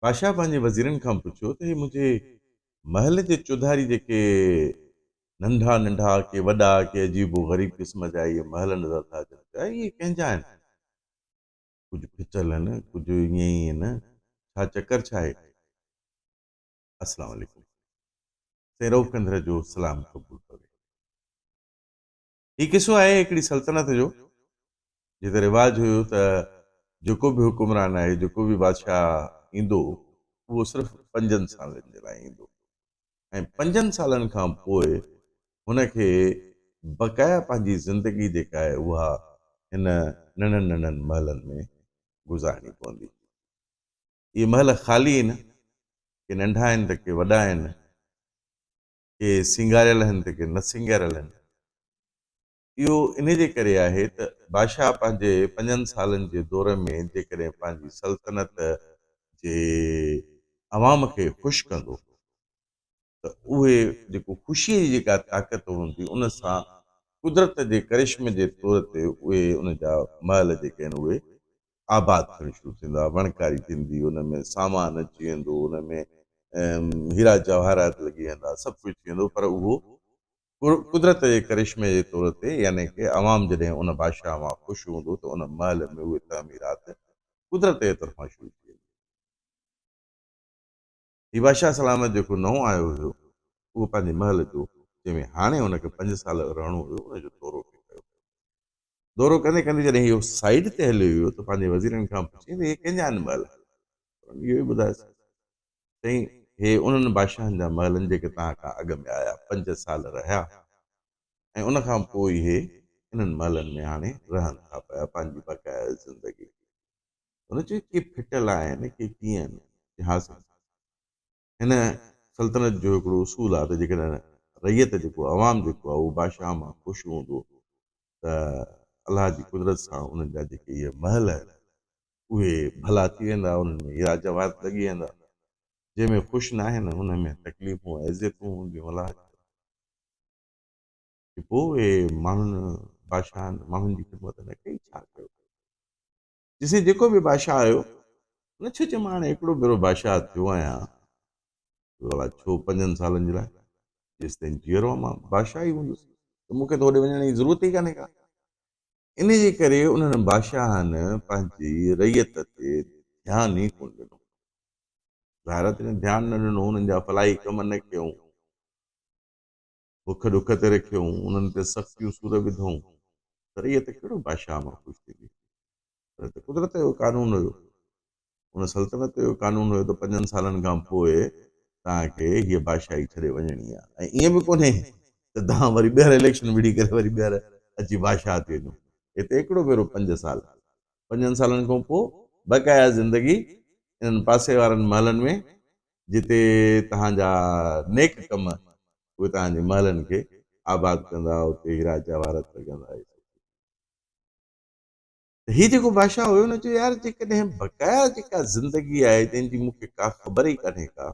بادشاهه پنهنجي وزيرن کان پڇيو ته هي منهنجي محل جي چوڌاري جيڪي ننڍا ننڍا، ڪي وڏا، ڪي عجيب و غريب قسم جا اهي محل نظر ٿا اچن پيا، اهي ڪنهن جا آهن؟ ڪجهه ڦٽل آهن، ڪجهه ائين ئي آهن، ڇا چڪر ڇا آهي؟ السلام عليڪم. سائين رئوف ڪنڌر جو سلام قبول پوي. هي قصو آهي هڪڙي سلطنت جو، جتي رواج هيو ته جيڪو به حڪمران آهي، جيڪو به بادشاهه ايندو، اهو صرف پنجن سالن جي لاء ايندو ۽ پنجن سالن کان پوء هن کي بقايا پنهنجي زندگي جيڪا آهي اها هن ننڍن ننڍن محلن ۾ گذارڻي پوندي. اهي محل خالي آهن، ڪي ننڍا آهن ته ڪي وڏا آهن. ڪي سينگاريل آهن ته ڪي نه سينگاريل آهن. اهو انهي جي ڪري آهي ته بادشاهه پنهنجي پنجن سالن جي دور ۾ جيڪڏهن پنهنجي سلطنت جي عوام کي خوش ڪندو ته اهي جيڪو خوشيء جي جيڪا طاقت هوندي ان سان قدرت جي ڪرشمي جي طور تي اهي ان جا محل جيڪي آهن اهي آباد ٿيڻ شروع ٿيندا، وڻڪاري ٿيندي، ان ۾ سامان اچي ويندو، ان ۾ هيرا جواهرات لڳي ويندا، سڀ ڪجهه ٿي ويندو، پر اهو قدرت جي ڪرشمي جي طور تي يعني ڪه عوام جڏهن ان بادشاهه مان خوش هوندو ته ان محل ۾ اهي تعميرات قدرت جي طرفان شروع ٿي وينديون. هي بادشاهه سلامت جيڪو نئون آيو هيو، اهو پنهنجي محل جو، جنهن ۾ هاڻي هن کي پنج سال رهڻو هيو، ان جو دورو پئي ڪيو. دورو ڪندي ڪندي جڏهن اهو سائيڊ تي هليو ويو ته پنهنجي وزيرن کان پڇيائين ته هي ڪنهن جا آهن محل؟ انهن اهو ئي ٻڌايس، سائين هي انهن بادشاهن جا محل آهن جيڪي توهان کان اڳ ۾ آيا، پنج سال رهيا ۽ ان کان پوء اهي انهن محلن ۾ هاڻي رهن ٿا پيا پنهنجي بقايا زندگي. هن چيو ڪي ڦٽل آهن ڪي ڪيئن آهن؟ چيائين ها سائين. هن سلطنت جو هڪڙو اصول آهي ته جيڪڏهن رعيت جيڪو عوام جيڪو آهي اهو بادشاهه مان خوش هوندو ته الله جي قدرت سان انهن جا جيڪي اهي محل آهن اهي ڀلا ٿي ويندا، انهن ۾ هيرا جواهرات لڳي ويندا، جنهن ۾ خوش ناهن ان ۾ تڪليفون ۽ اذيتون هونديون الله جي طرفان. پوء اهي ماڻهن بادشاهن ماڻهن جي خدمت نه ڪئي ڇا ڪيو؟ جيسين جيڪو به بادشاهه آيو، هن ڇو چيو مان هاڻي هڪڙو ڀيرو بادشاهه ٿيو آهيان، ڀلا ڇو پنجن سالن جي لاء، جيستائين جيئرو آهيان مان بادشاهه ئي هوندس ته مون کي ته هوڏي وڃڻ جي ضرورت ئي ڪانهي ڪا. انهيء جي ڪري انهن بادشاهن پنهنجي رعيت تي ڌيان ئي ڪونه ڏنو. ظاهر آهي ته ڌيان نه ڏنو، انهن جا فلاحي ڪم نه ڪيائون، بک ڏک تي رکيائون، انهن تي سختيون سور وڌائون ته رعيت ڪهڙو بادشاهه مان خوش ٿيندي؟ پر ته قدرت جو قانون هيو، ان سلطنت جو قانون هيو ته پنجن سالن کان پوء توهان کي هيء بادشاهي ڇڏي وڃڻي آهي ۽ ائين به ڪونهي ته توهان وري ٻيهر اليڪشن وڙهي ڪري وري ٻيهر اچي بادشاهه ٿي وڃو. هتي هڪڙو ڀيرو پنج سال، پنجن سالن کان پوء بقايا زندگي انهن پاسي وارن محلن ۾ جتي توهان جا نيڪ ڪم اهي توهان جي محلن کي آباد ڪندا، اتي هيرا جواهرات لڳندا. ته هي جيڪو بادشاهه هيو ان چيو يار جيڪڏهن بقايا جيڪا زندگي آهي جنهن جي مون کي ڪا خبر ئي ڪانهي ڪا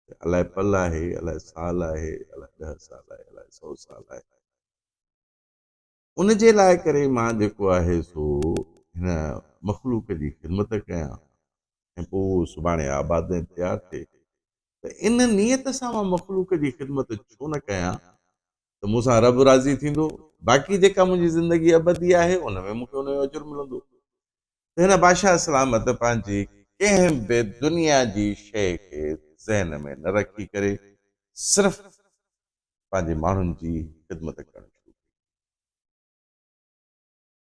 ته الائي پل آهي الائي سال آهي الائي ڏهه سال آهي الائي سو سال آهي ان جي لاء ڪري مان جيڪو آهي سو هن مخلوق جي خدمت ڪيان ۽ پوء اهو سڀاڻي آباد ۽ تيار ٿئي ته ان نيت سان مان مخلوق جي خدمت ڇو نه ڪيان ته مون سان رب راضي ٿيندو، باقي جيڪا منهنجي زندگي ابدي آهي، ان ۾ مون کي ان جو اجر ملندو. ته هن بادشاهه سلامت پنهنجي ڪنهن به دنيا جي شيء کي ذهن ۾ نه رکي ڪري صرف پنهنجي ماڻهن جي خدمت ڪرڻ شروع ڪئي.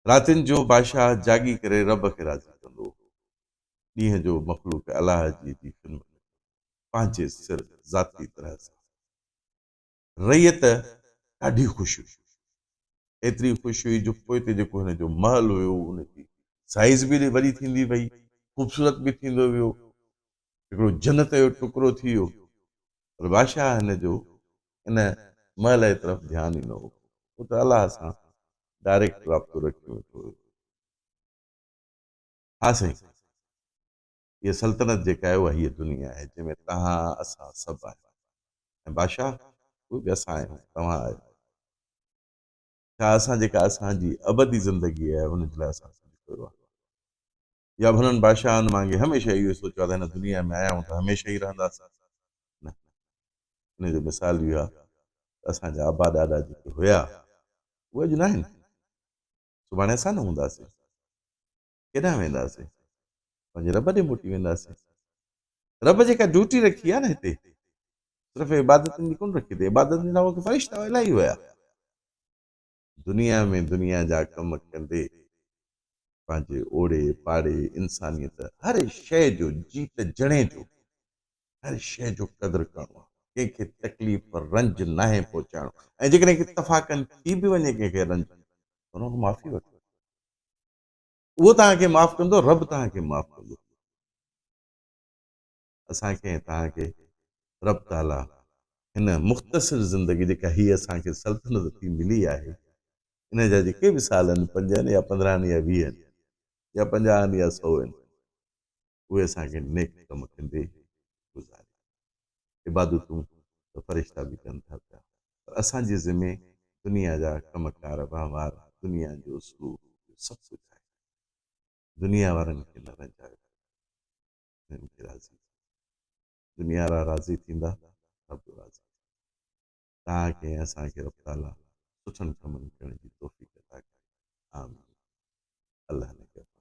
راتين جو بادشاهه جاڳي ڪري رب کي راضي ڪندو هو. ڏينهن جو مخلوق الله جي جي خدمت ڪندو هو، پنهنجي سر ذاتي طرح سان. رعيت ڏاڍي خوش هئي. ايتري خوش هئي جو پوئتي جيڪو هن جو محل هيو ان جي سائيز به وڏي ٿيندي وئي، خوبصورت به ٿيندو ويو، هڪڙو جنت جو ٽڪرو ٿي ويو. پر بادشاهه هن جو ان محل جي طرف ڌيان ئي نه هو. هو ته الله سان ڊائريڪٽ رابطو رکيو ويٺو هيو. ها سائين! هيء سلطنت جيڪا آهي اها هيء دنيا آهي، جنهن ۾ توهان اسان سڀ آهيون ۽ بادشاهه اهي به اسان آهيون، توهان آهيو. ڇا اسان جيڪا اسان جي ابدي زندگي آهي ان جي لاء اسان ڪجهه ڪيو آهي؟ يا ڀلن بادشاهن وانگي هميشه اهو سوچيو آهي ته هن دنيا ۾ آيا آهيون ته هميشه ئي رهنداسين. نه، ان جو مثال اهو آهي ته اسان جا ابا ڏاڏا جيڪي هيا، اهي اڄ ناهن. سڀاڻي اسان نه هونداسين. ڪيڏانهن وينداسين؟ پنهنجي رب ڏي موٽي وينداسين. رب جيڪا ڊيوٽي رکي آهي نه هتي، صرف عبادتن جي ڪونه رکي اٿئي، عبادتن جي لاء فرشتا الاهي هيا. دنيا ۾ دنيا جا ڪم ڪندي پنهنجي اوڙي پاڙي انسانيت هر شيء جو جيت جڻي جو هر شيء جو قدر ڪرڻو آهي ڪنهن کي تڪليف رنج ناهي پهچائڻو ۽ جيڪڏهن اتفاقن ٿي به وڃي ڪنهن کي رنج ته ان کان معافي وٺو اهو توهان کي معاف ڪندو رب توهان کي معاف ڪندو. اسان کي ۽ توهان کي رب تعاليٰ هن مختصر زندگي جيڪا هي اسان کي سلطنت ٿي ملي آهي ان جا جيڪي به سال آهن پنج آهن يا 15 آهن يا 20 آهن يا 50 آهن يا سئو آهن اهي اسان کي نيڪ ڪم ڪندي گذاري. عبادتون ته فرشتا به ڪن ٿا پيا پر اسان جي ذمي دنيا جا ڪم ڪار وهنوار دنيا جو سلوڪ اهو سڀ ڪجهه آهي. دنيا وارن کي نه رنجايو. انهن کي راضي ٿي. دنيا وارا راضي ٿيندا، رب به راضي ٿيندو. توهان کي ۽ اسان کي رب تعاليٰ سٺن ڪمن ڪرڻ جي توفيق عطا ڪري. آمين. الله نگهبان.